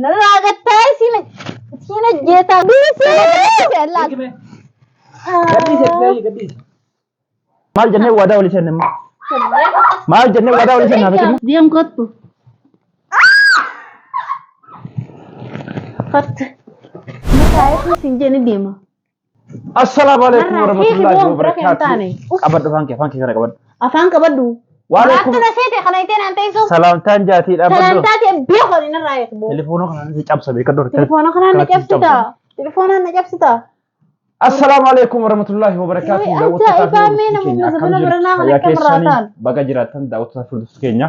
Narraa gattaa isiin isiin ajjeesaa. Dhiisii! Laal. Gadhiisi, gadhiisi. Maal jennee waadaa walii seenne immoo? Maal jennee waadaa walii seenne hafe? Deem kottu. Kottu. Mataa siin jee ni deema. Assalaamu alaikum Narraa warahmatullahi hiiki boon bira kan wabarakatuh. taane. Qabadhu afaan kee, afaan kee kana qabadhu. Afaan qabadhu. Waalaikum Maraattu na seete kana ittiin aan teessu. salaamtaan jaatii dhaabbadhu. Salaamtaa ta'e beeku ani narraa eegbu. Telefoona kanaan si cabsa beekadhu. Telefoona kanaan na Kanatti si cabsita. cabsa. Telefoonaan na cabsita. Assalaamu alaikum warahmatullahi wabarakatuh. Wai, Daawwattoota fi ajaa'ibaa mee hordoftoota namoonni keenya akkam zabana jirtu? baranaa kana Fayyaa akkam keessanii raataan? baga jiraattan daawwattoota fi hordoftoota keenya.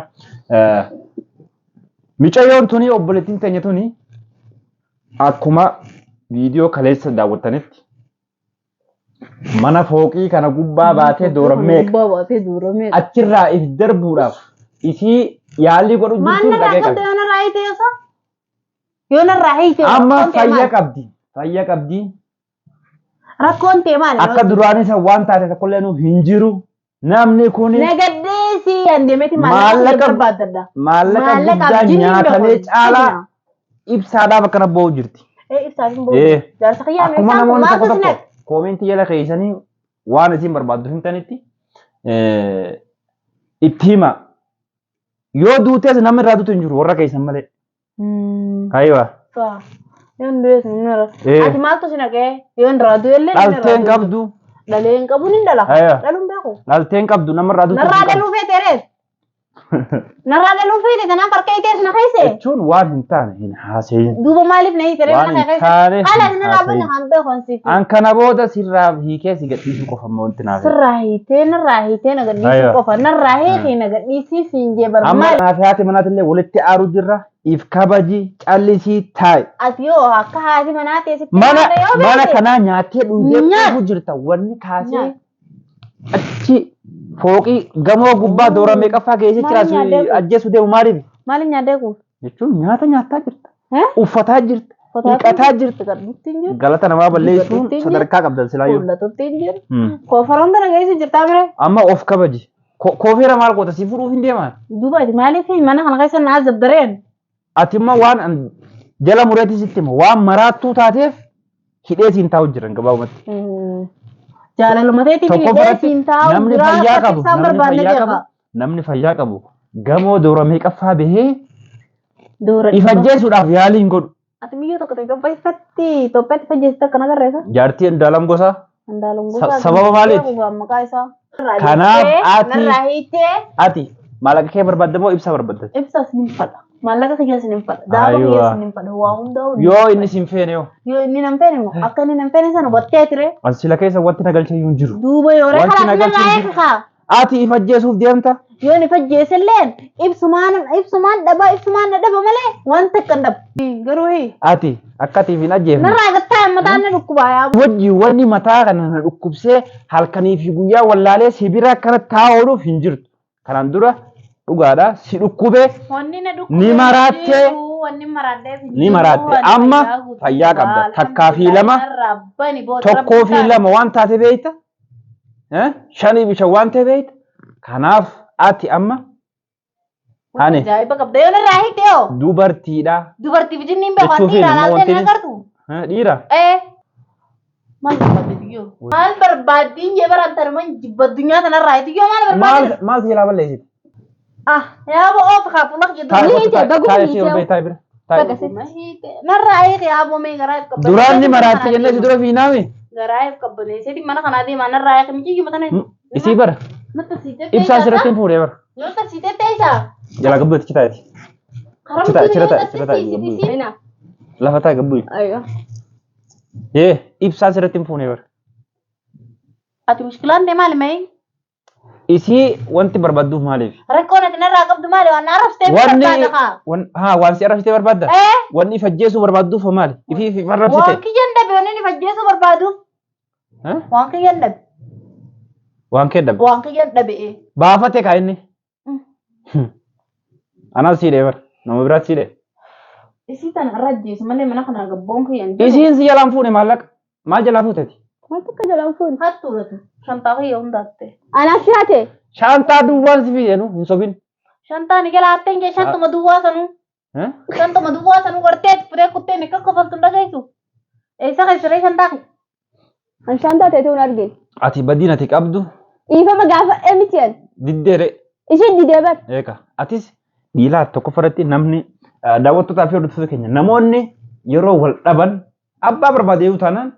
Micayyoon tuni obboleettiin teenya tuni akkuma viidiyoo kaleessa daawwattanitti mana fooqii kana gubbaa baatee doora meeqa Gubbaa baatee doora meeqa. achirraa if darbuudhaaf isii yaalii godhu Maal jirtuun narraa dhagee qabda qabdi. yoo narraa hiite osoo? Yoo narraa hiite Amma rakkoon tee fayya maali? qabdi. Fayya qabdi. Rakkoon tee maali? Akka duraanii san waan taate tokkollee nu hin jiru. Namni kun Nagaddeessi an deemeti maallaqa Maallaqa- barbaaddadha. maallaqa Maallaqa guddaa abdiin hin nyaatamee beeku. caalaa ibsaadhaaf akkana boo'u jirti. Ee ibsaaf hin boo'u. Ee. Jaarsa kiyyaa Akkuma meeshaan kun namoonni maaltu tokko si tokko naqe? koomentii jala keessanii waan isin barbaaddu himtanitti itti hima. Yoo duutes namni irraa duutu hin jiru warra keessan malee. Ayiwa. Yoon du'es ni nara. Ee. Ati maaltu si naqee? Yoon irraa du'e illee ni Dhaltee hin qabdu. Dhalee hin qabu ni dhala. Ayiwa. Dhaluun beeku. Dhaltee hin qabdu nama irraa duutu Narraa hin qabdu. dhaluu feete ree. Narraa dhaluu feete kanaaf harka hiitees na keesse. Jechuun waan hin taane hin haasayin. Duuba maaliif na hiite ree Waan mana hin kee keessa? taane hin Haala isin irraa bane haasayin. kan beeku an siif. An kana booda sirraa hiikee si gadhiisuu qofa immoo wanti naaf. Sirraa hiitee narraa hiitee na gadhiisuu Ayiwa. qofa. Narraa hiikii na gadhiisii siin jee bar Amma maali? naaf haati manaatillee walitti aaru jirra. If kabaji callisii taa'i. Ati yoo akka haati manaa teessitti Mana haala yoo mana beekte. kanaa nyaattee dhugdee Nyaat. quufu jirta. Wanni kaasee Nyaat. achi fooqii gamoo gubbaa doora meeqaffaa geessee Maal jira nyaadhee kun? ajjeessu deemu maaliif? Maaliin nyaadhee kun? Jechuun nyaata nyaattaa jirta. Eh? Uffataa jirta. Dhiqataa jirta. Dhiqadhutti hin jiru. Galata namaa balleessuun Dhiqatutti hin sadarkaa qabdan silaayyuu. Fuullatutti hin jiru. Koofaroon tana geessu jirtaa mire? Amma of kabaji. Koofeera maal goota si fuudhuuf hin deemaan. Duuba ati maaliif mana kana keessa na azabdareen? Ati immoo waan an jala mureetii sitti hima waan maraattuu taateef hidhee siin taa'u jiran gabaabumatti. Jaalaluma teetii fi Tokko hidhee biratti siin taa'u namni jira fayyaa akka qabu ibsaan namni barbaanne fayyaa beeka. qabu namni fayyaa qabu gamoo doora meeqaffaa bahee Doora if dhibba. ajjeesuudhaaf yaalii hin godhu. Ati biyyoo tokko ta'e Itoophiyaatti fajjeessite akkana agarreessa. Jaartii Andaalam Gosaa Andaalam Gosaa. Sababa maaliiti? Maqaa isaa. Kanaaf ati- Narraa hiiktee ati maallaqa kee barbaadda moo ibsaa barbaadda? ibsaas ni fadha. Maallaqa kiyyaas ni fadha. Daaba Aywa. kiyyaas ni fadha. Waa hundaa Yoo inni sin feene yoo Yoo inni nan feene immoo akka inni nan feene sana hubattee ture. an sila keessa wanti na galchee hin jiru. Duuba yoo ree Wanti karaa na galche narraa hin jiru. eegisaa. Ati if ajjeesuuf deemta? Yoo inni fajjeeselleen ibsumaan ibsumaan dhaba ibsumaan na dhaba malee wanta akka hin dhabu. Garuu hii Ati akka ati if hin ajjeefne. narraa gattaa mataan na dhukkubaa yaa. Wajji wanni mataa kana na dhukkubsee halkanii fi guyyaa wallaalee si bira akkana taa'aa ooluuf hin jirtu. Kanaan dura dhugaadha si dhukkubee Wanni na dhukkubee Ni maraattee. jiru, Wanni maraadheef hin Ni jiru, maraatte. ani Amma fayyaa guutuu fayyaa qabda. qaba. Takkaa fi lama, Narraa bani booda tokkoo rabbi fi taate. lama waan taate beekta. Eh? Shanii fi shan waan ta'e beekta. Kanaaf ati amma ani Ajaa'iba qabda yoo narraa hiikte yoo dubartiidha. dubartiif jinniin beeku Jechuufi dhiira nama laaltee wanti na inni- agartu. Eh, Dhiira. Ee maal barbaadde tiyyoo? Maal barbaaddiin jee baran tanuman jibba addunyaa tanarraa tiyyoo maal Maal barbaadde? maal si jalaa balleessite? Ah yaa bo'oo fi kaafuu lak jedhu. Taa'e Ni kottu hiite, taa'e baguma taa'e ni si ol hiite. bahi taa'e bira. Taa'e. Baga sitti. Narraa hiike yaa bo'oo mee garaa if qabbaneessee Duraan ni mana maraatte kanaa jennee si deema. dura fiinaami. Garaa if qabbaneessee mana kanaa deema narraa hiike mijiyyuma tana. Isii bara. Nutta siitee Ibsaan sirratti hin fuudhee bara. Nutta siitee teessaa. Jalaa gabbu itti taa'eeti. Karaa Chita- mutuun chira yoo taa'e, chira taa'e, tatte gabbu. siitee. Lafa taa'e gabbu. Ayyo. Ee ibsaan sirratti hin fuunee bara. Ati mushkilaan tee maali mee? Isii wanti barbaadduuf maaliif? Rakkoon ati narraa qabdu maali? Waan na arrabsitee Wanni barbaada kaa. haa waan si arrabsitee barbaadda? Ee Wanni if ajjeesuu barbaadduuf hoo maali? Ifii if waan arrabsite? kiyyan dhabe wanni if ajjeesuu barbaaduuf. Eh? Waan kiyyan dhabe. Waan kee dhabe. Waan kiyyan dhabe. ee. Baafate kaa inni. Anaas siidhee bara. Nama biraatti siidhee. Isii tana irra ajjeesu malee mana kanaa gabboon kiyyan jiru. Isiin si jalaan fuune maallaqa. Maal jalaa fuuteti? Maal takka jalaan fuune? Hattuudhatu. Shantaa kiyya hundaatte. Anaaf si hate. Shaantaa duwwaan si fideenu hin sobin. Shantaa ni jala hatteen jee shantuma duwwaa sanuu. Eh? Shantuma duwwaa sanuu gartee ati futee kuttee akka kofaltu hin dhageessu. Eessa keessaree shantaa kee? An shaantaa ta'e ta'uun argine. Ati badiin ati qabdu Dhiifama gaafa emitiyan. diddeere. Ishiin didee bar. Eeka. Atis dhiilaa tokko irratti namni daawwattootaa fi hordoftoota keenya namoonni yeroo wal dhaban abbaa barbaade yoo taanaan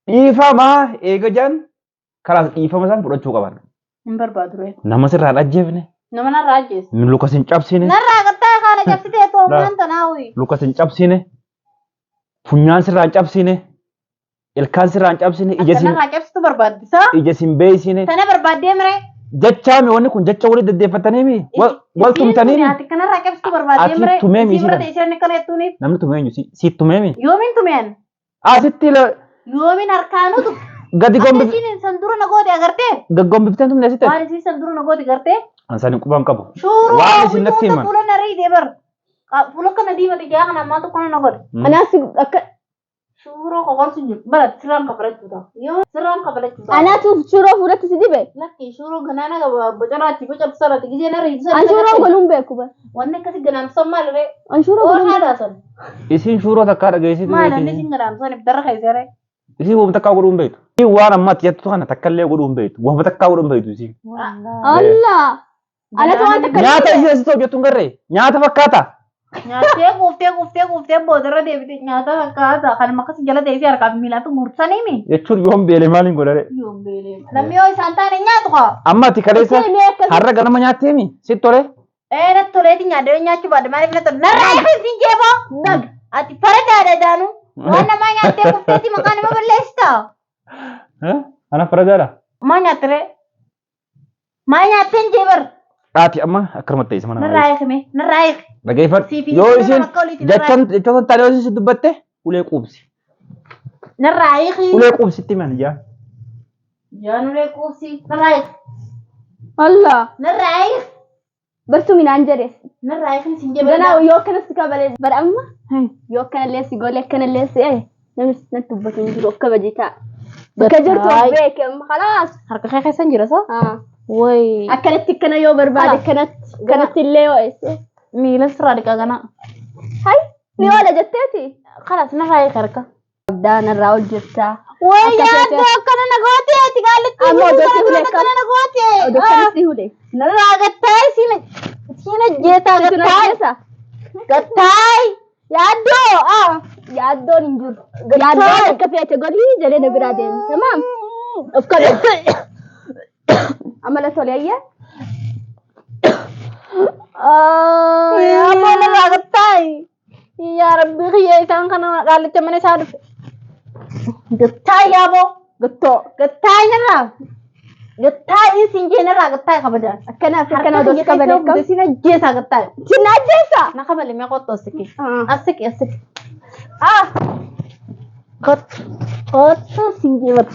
dhiifamaa eega jaan kalaas dhiifama isaan fudhachuu qaban. Hin barbaadu ree. Nama sirraa hin ajjeefne, Nama narraa ajjeese. lukas hin cabsine, Narraa gattaa kaana cabsitee toomaan tanaa lukas hin cabsine, funyaan sirraa hin cabsine, ilkaan sirraa hin cabsine, ija Akka sin narraa cabsitu barbaaddisaa. ija sin beeysine. Tana barbaaddee miree. Jechaami wanni kun jecha walii deddeeffatanii mi? Wal tumtanii mi? Ati kanarraa cabsitu barbaaddee Ati miree. tumee mi Isii bira isiidha? ta'e isheen akkana jettuuniif. Namni tumee eenyu? Si tumee mi? Yoomiin tumeen? Asitti Yoomiin harkaanutu. gadi Akka gombif isiin san dura na goote agartee? gaggombifteen tumne asitti? Waan isiin san dura na goote agartee? Ansaan hin qubaan qabu. Shuuroo Waan isin natti himan. fuula na riidee bar. Fuula kana diimate jaa kana ammaa tokko na godhe. Anaas akka Shuuroo kokorsu jiru. Bara sirraan kafalachuu ta'a. Yoo sirraan kafalachuu ta'a. anaatu suuroo fuulatti si dibe. Lakki shuuroo ganaana qaba bocanaatti boca sarratti gizee na riidu An suuroo godhuun beeku bar. Wanni akkasi ganaamsan maal ree? An suuroo godhuun Ooshaa daasan. Isiin shuuroo takkaa dhageessitu Maal anni beekti. isin ganaamsan ibdarra keessaree? Isiin waan takkaa godhuu hin beektu. Isiin waan amma ati jettu kana takka illee godhuu hin beektu. Waan takkaa godhuu hin beektu isiin. Allah. Anatu waan takka Nyaata isiin asitti hojjettu hin garree? Nyaata fakkaata. Nyaattee quuftee quuftee quuftee boodarra deebite nyaata fakkaata. Kanuma akkasi jala teessee harkaa fi miilaatu guursanii mi? Jechuun yoon beele maaliin godhare? Yoon beelee. Namni yoo isaan taane nyaatu kaa. Amma ati kaleessa Ishee mee akkas har'a ganama nyaattee mi? Sitti tole? Ee natti toleeti nyaadde nyaachuu baadde maaliif natti tole? Narraa eegas hin jeeboo. Dag. Ati faradaadha daanu. Waan namaa nyaattee quufteeti maqaa nama balleessita. Ana faradaadha. Maa nyaatte ree? Maa nyaattee hin jeebar? Ati amma akkanumatti ta'e mana Narraa eegame. Narraa eeg. Dhageeffadhu. Siif hin Yoo jiru isiin akka oliitti narraa jechaan jechoota taane yoo isiin dubbatte ulee quubsi. Narraa eegi. Ulee quubsitti himan ijaa. Jaanulee quubsi. Narraa eegi. Allah. Narraa eegi. Bartuu minaan jedhe. Narraa eegi sin jeebar. Ganaa yoo akkanas si kabalee bara amma yoo akkanallee si golee akkanallee si ee namni natti dubbatu hin jiru of kabaji ta'a. Bakka jirtu of beeke amma khalaas. Harka kee keessa hin jira saa? Ah. Wayi. Akkanatti akkana yoo barbaade akkanatti akkanatti illee yoo eesse. Miila sirraa dhiqaa ganaa. Hai ni oola jetteeti. Kalaas narraa eegi harka. Abdaa narraa hojjettaa. Wayi Akka yaaddoo feete. akkana na goote ati qaalitti Amma odoo si hulee akkana na goote. Odoo akkanatti hule. Narraa gattaay siin siin ajjeetaa Situ na gattaay. ajjeesa. Gattaay yaaddoo ah. Yaaddoon hin jiru. Yaaddoon akka feete godhii jedhee na biraa deemi. Tamaam. Of kabaji. Amala tole ayyaa. Yaaddoo narraa gattaay. Yaa rabbi kiyya isaan kana qaalicha mana isaa dhufe. Gattaay yaaboo. Gattoo. Gattaay narraa. Gattaay siin jee narraa gattaay kabajaan. Akkanaaf akkana odoo si kabalee akkam. Siin ajjeesaa gattaay. Si na ajjeesa. Na kabale mee qottoo asiki. Ah. Asiki asiki. Ah. Qot. Qottoo siin jee bar.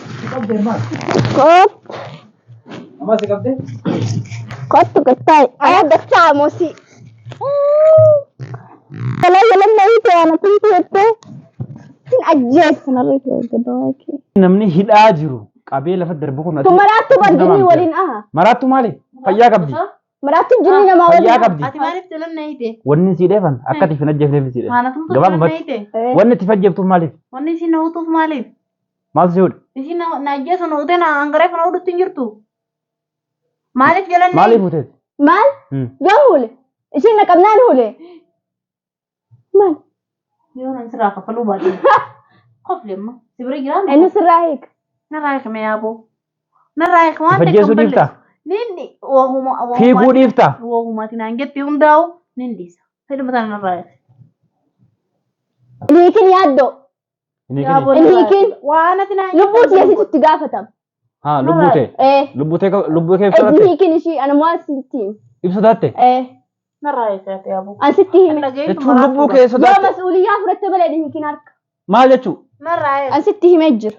Qot. Amma si qabdee? Qottu gattaay. Ayaa dachaa moosii. Kalaa jalan na hiite ana tumtu jettee. Sin ajjeesa. Kanarra gadawaa kee. Namni hidhaa jiru qabee lafa darbu kun. Tu maraattu bar jinni waliin aha. Maraattu maali? Fayyaa qabdi. Maraattu jinni namaa waliin. Fayyaa qabdi. Ati maaliif jalan na hiite? Wanni si dheefan akka ati hin ajjeefneef si dheefan. Maana tumtu jalan na Gabaabumatti. hiite? Wanni itti fajjeeftuuf maaliif? Wanni isin na hutuuf maaliif? Maaltu si hudhe? Isin na ajjeesu na hutee na hangaree na hudhutti hin jirtu. Maaliif jalan na Maaliif huteeti? Maal? Yoo hule. Ishiin na qabnaan hule. Maal? Yoo nan sirraa kafaluu baadhe. Kofle amma. Si bira jiraan? Inni sirraa hiika. Narraa hiikame yaaboo. Narraa hiikame waan ta'e Fajjeesuu dhiiftaa? Ninni wahuma Fiiguu dhiiftaa? Wahumaati naan jette hundaa'u nin dhiisa. Fedhuma sana narraa hiike. Inni hiikin yaaddoo. Inni Yaaboo kini. Inni narraa hiikin. hiike. Waan ati naan Lubbuu tiyya sitti gaafatama. Haa lubbuu ta'e. Ee. Lubbuu ta'e lubbuu kee ibsa Inni daatte? hiikin ishii ana moo sitti hime. Ibsa daatte? Ee. Narraa hiike ati yaaboo. An sitti hime. Jechuun lubbuu kee Yoo sodaatte. mas'uuliyyaa fudhatte malee inni hiikin harka. Maal jechuu? Narraa hiike. An sitti himee jira.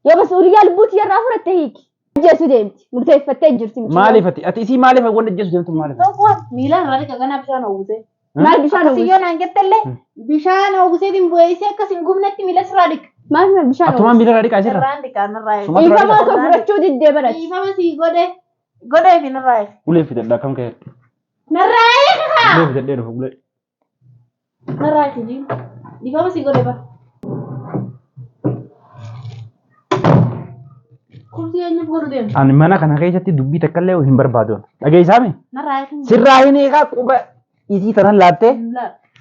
Yoo mas'uuliyyaa lubbuu tiyyarraa fudhatte hiiki. Ajjeesuu deemti. Murteeffattee jirti. mucayyoo. Maaliif ati? Ati isii maaliif wanni ajjeesu deemtu maaliif? Tokko miilaan irraa dhiqa ganaa bishaan uwwisee. Maal bishaan Akkasii uwwisa? yoo naan jettellee bishaan uwwiseetiin bu'eessee akkas hin gubnetti miila sirraa dhiqa. Maal bishaan Atumaan uwwisa? miila irraa dhiqaa isirra. Irraan dhiqaa narraa hiike. Suma irraa Dhiifama dhiqaa. koo fudhachuu diddee barate. Dhiifama sii godhe godhee fi narraa hiike. Ulee fidadha akkam ka'e. Narraa hiike haa. Ulee fidadhee dhufa ulee. Narraa itti jiin. Dhiifama si godhe bara. Kumsi eenyuuf godhu deemta? Ani mana kana keessatti dubbii takka illee hin barbaadu. Dhageessaami? Narraa itti hin Sirraa hin eegaa quba isii tanan laattee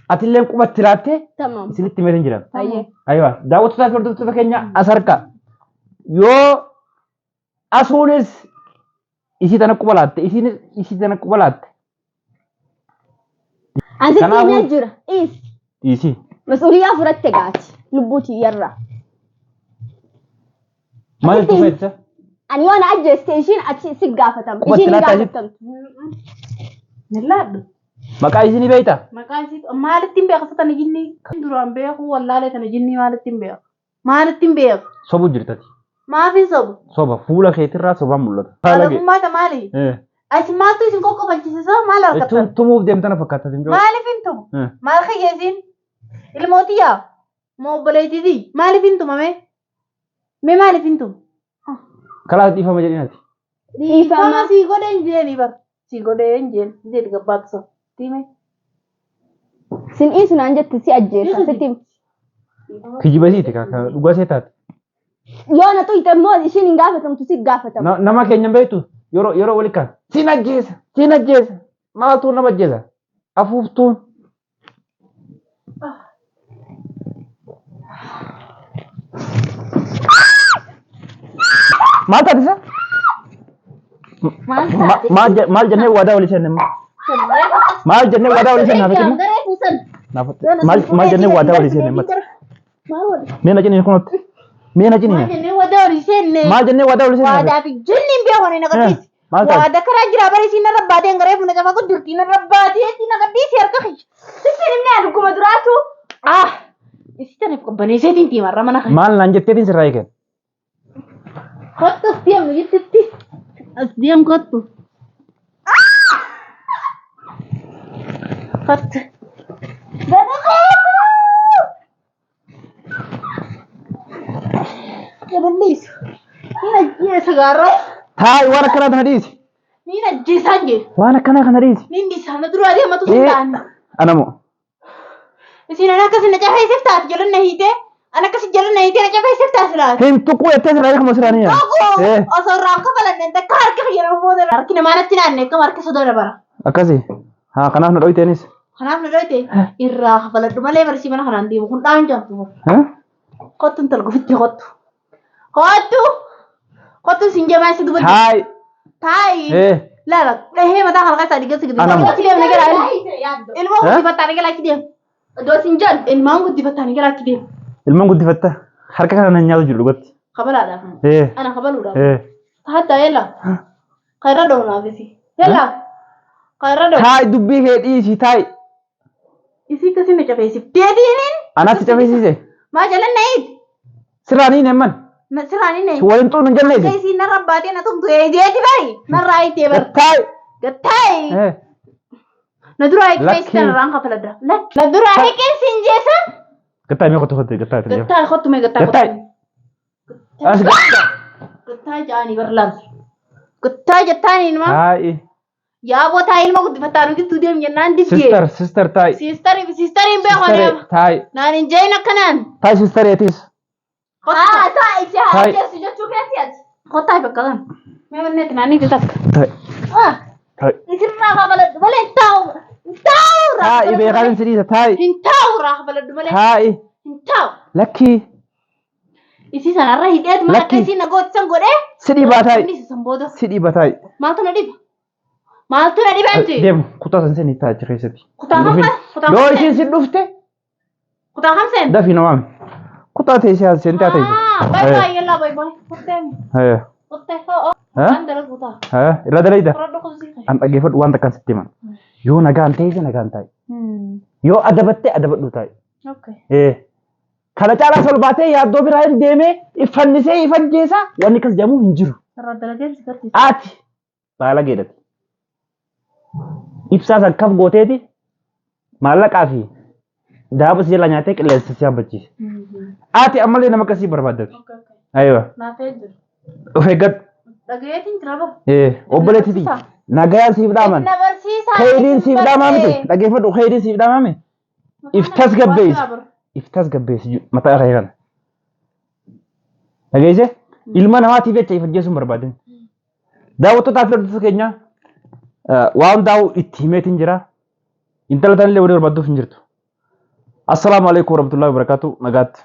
atillee quba itti laattee Tamam. isinitti himeetiin jira. Hayyee. Aywa daawwattoota fi hordoftoota keenya as harka yoo asuunis isii tana quba laatte isiinis isii tana quba laatte Asitti Kanaafuu- himee jira. Dhiisi. dhiisii. Mas'uuliyyaa fudhatte gaati. Lubbuu tiyyarraa. Maal Asitti itti fayyadsa? Ani yoo na ajjeeste ishiin achi si gaafatamtu. Qubatti Ishiin hin laata asitti? gaafatamtu. Hin laadhu. Maqaa isinii beektaa? Maqaa isii maalittiin beeka isa tana jinnii? Duraan beeku wallaalee tana jinnii maalittiin beeka? Maalittiin beeka? Sobu jirtati. Maaf hin sobu? Soba fuula keetirraa sobaan mul'ata. Haala gee. Maalummaa ta maali? Asi maaltu isin qoqqobalchisiisa maal Jechuun argattan? tumuuf deemtana fakkaata. Maaliif hin tumu? Maal kiyya isiin? Ilmootiyyaa? Moo obboleettiitii? Maaliif hin tumame? Mee maaliif hin tumu? Kalaas dhiifama jedhin ati. Dhiifama Dhiifama. sii godhe hin jeeni bar. Sii godhe hin jeen. Jedhi gabbaatu sun. Tiime. Sin dhiisu naan jette si ajjeesa. Sitti him. Kijiba isiiti ka dhugaa see taate. Yoo na tuyte immoo ishiin hin gaafatamtu si gaafatama. Nama keenya hin beektu yeroo yeroo wali kaan siin ajjeesa siin ajjeesa maaltu nama ajjeesa afuuftuun. Maal taate isa? Maal taate? Maal jennee waadaa walii seenne immoo? Maal jennee waadaa walii seenne naaf Garee fuusan. Maal maal jennee waadaa walii seenne immoo? Mee na ciniin kunuutti. Mee na Maal ciniin. jennee waadaa walii seenne? Maal jennee waadaa walii seenne? Waadaa fi jinni hin beeku ani na gadhiisi. Maal taate? Waada karaa jira bara isiin narra baatee garee fuuna cafa guddirti narra baatee isiin na gadhiisi harka kiyya. Sitti himne ani dhuguma duraatu. Ah! Isii tanaaf qabbaneesseetiin tiimarra mana kana. Maal naan jetteetiin sirraa eegan? Kottu as deemu jettetti. As deemu kottu. Kottu. Gada kottu. Gada dhiisu. Ni ajjeesa gaarraa. Taa'i waan akkanaa kana dhiisi. Ni ajjeesaan jee. Waan akkanaa kana dhiisi. Ni dhiisa. Na duraa deematu sun ta'an. Anamoo. Isin ana akkasi na cafeessiif taate jala na hiitee ana akkasi jala na hiitee na cafeessiif taate laata. Hin tuquu jettee sirraa eegama sirraa ni yaa. Tokko osoo irraan kafalanne takka harka kiyya nama booda harki namaa natti naanne akkam harka sodaa dabara. Akkasi. Haa kanaaf na dhoyteenis. Kanaaf na dhoyte irraa kafaladhu malee barsii mana kanaan deemu kun dhaan jaamtu. Kottu intal gufitti kottu. Kottu kottu sin jamaa isa dubartii. Taa'i. Taa'i. Laala dhahee mataa kana keessaa dhiiga sigdi. Anam. Achi deemne gara ilmoo guddifattaanii gara achi deemu. Iddoo sin jedhu. Ilmaan guddifattaanii gara achi deemu. Ilmaan guddifatta. Harka kana na nyaatu jiru dhugatti. Kabalaadhaaf. Ana kabaluudhaaf. Hatta yella. Kairra dhoonaafisi. Yella. Kairra dhoon. Taa'i dubbii kee dhiisi taa'i. Isii akkasii na cafeessif. Deebiiniin. Anatti cafeessise. Maa jalan na hiiti. Sirraa ni nemman. Sirraa ni Si waliin xuunu hin jenne Akka isin. isiin narra baatee na tumtu eejeeti bari. Narraa hiitee bari. Taa'i. Gattaa'i. Na duraa hiiqee Lakkii. isiin irraan kafaladda. Na duraa hiiqee siin jeesa. Gattaa'i mee kottu kottu gattaa'i. Gattaa'i kottu mee gattaa'i Gattaa'i. kottu. As gattaa'i. Gattaa'i jaanii bar laal. Gattaa'i jettaanii ilma. Taa'i. Yaa bootaa ilma guddifattaa nu gidduu deem jennaan dibdee. Sister sister taa'i. Siistari siistariin beeku ani Sister amma. taa'i. Naan hin jeeyin akkanaan. Taa'i sister eetis. Haa taa'i si haa Taa'i. ajjeesu jechuu keetii ati. Kottaa bakka kan. Mee manneetti naannii takka. Taa'i. Ah, Taa'i. Isirraa kafaladhu malee hin taa'u. Hin taa'u irraa Taa'i kafaladhu beekaan malee. si dhiisa taa'i. Hin taa'u irraa kafaladhu malee. Taa'i. Hin taa'u. Lakkii. Isii sanarra hidheet mana akka Lakki. isii na gootisan godhee. Si dhiibaa taa'i. Inni san booda. Si dhiiba taa'i. Maaltu na dhiba? Maaltu na dhiba miti? Deemu kutaa san seenii taa'i achi keessatti. Kutaa Hin dhufin. kam kutaa Yoo kam isiin si dhufte Kutaa kam seen? dafii na waami. Kutaa teessee haa seentee haa teessee. Ah, bye bye yalla bye bye. Kuttee kuttee hoo. Waan dalagu ta'a. Irra dalayda. Qoradhu qubsii. An dhaggeeffadhu waan takkaan sitti himan. Yoo nagaan teesse nagaan taa'i. Yoo adabatte adabadhu taa'i. Okay. Kana caalaa sol baatee yaaddoo biraa hin deemee iffannisee ifajjeesa wanni akkas jedhamu hin jiru. Irra dalageen si garsiisa. Ati baala geedhati. Ibsaa san kaf gooteeti maallaqaa fi daaba si jala nyaatee qilleensa si hambachiise. Ati ammallee nama akkasii barbaaddati. Okay, okay. Ayiwa. Naaf jiru. Of eeggadhu. Dhagayeetiin jira bara. Obboleettiti. Nagayaan siif dhaaman. Na barsiisaa. Kheyriin siif dhaamaa miti. Dhaggeeffadhu kheyriin siif dhaamaa miti. If tasgabbeessi. If tasgabbeessi mataa kee kana. Dhageesse? Ilma namaatiif jecha if ajjeesuu hin barbaadin. Daawwattootaa fi hordoftoota keenya waa hundaa'u itti himeetiin jira. Intala tanillee walii barbaadduuf hin jirtu. Assalaamu alaikum warahmatullahi wabarakatuh. Nagaatti.